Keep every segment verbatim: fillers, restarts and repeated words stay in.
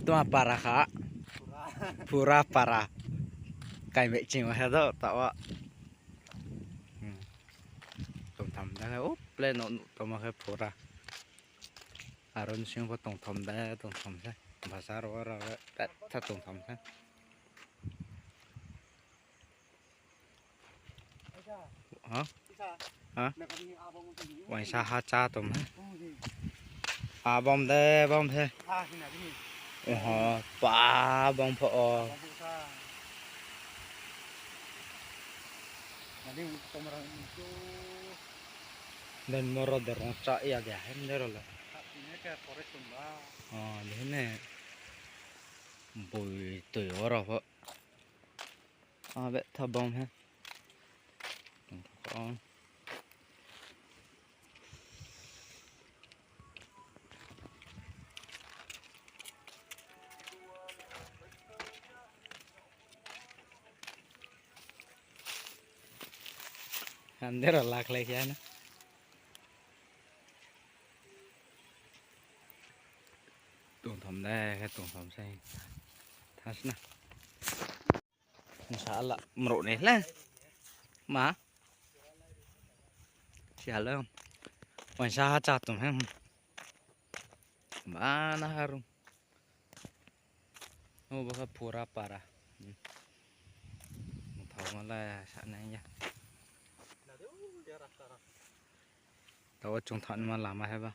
Tma para kha? Pura para. Kaimai ching ma khe do, taoh wo. Tongtham da khe, o, plane no nuh tongma khe pura. Aro ni sing pho tongtham da, tongtham se. Bazar wo aro, betha tongtham se. Ha? Ha? Waisa ha chá tong ha. Abom de, bom se. Oho, pa bom pho o. Den moro de rong chá ya de hem de ro le. O, de ne. Boi toi oro pho. A, betha bom he. Andero lakhlai khe na. Tongtham de, khe tongtham se. Thas na. Nsa la mro ne le. Ma. Sial le. Waisa ha chá tong he. Bana harum. O, bo khe pura para. Thao ma la sa nai ya. Taoh wo chung thanngma lama he ba.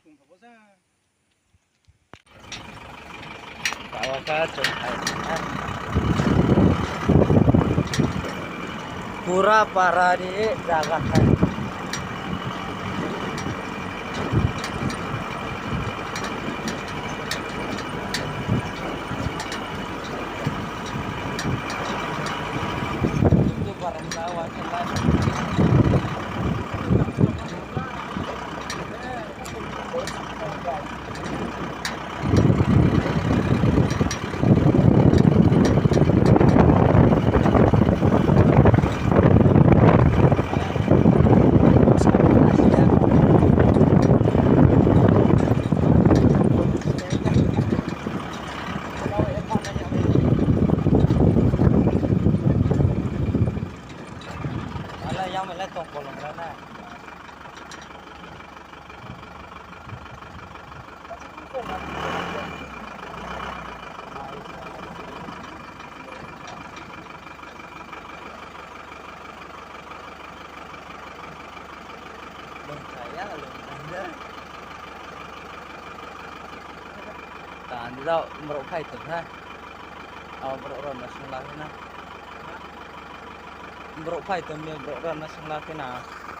Taoh wo khe chung thai. Pura para ni zaga thai. Ala yang mele tong kolong la na. Longthai ya, longthai ya. Tang di dao, brouh phai tong ha. Abo brouh rao no sungla khe na. Brouh phai tong mi, brouh rao no sungla khe na.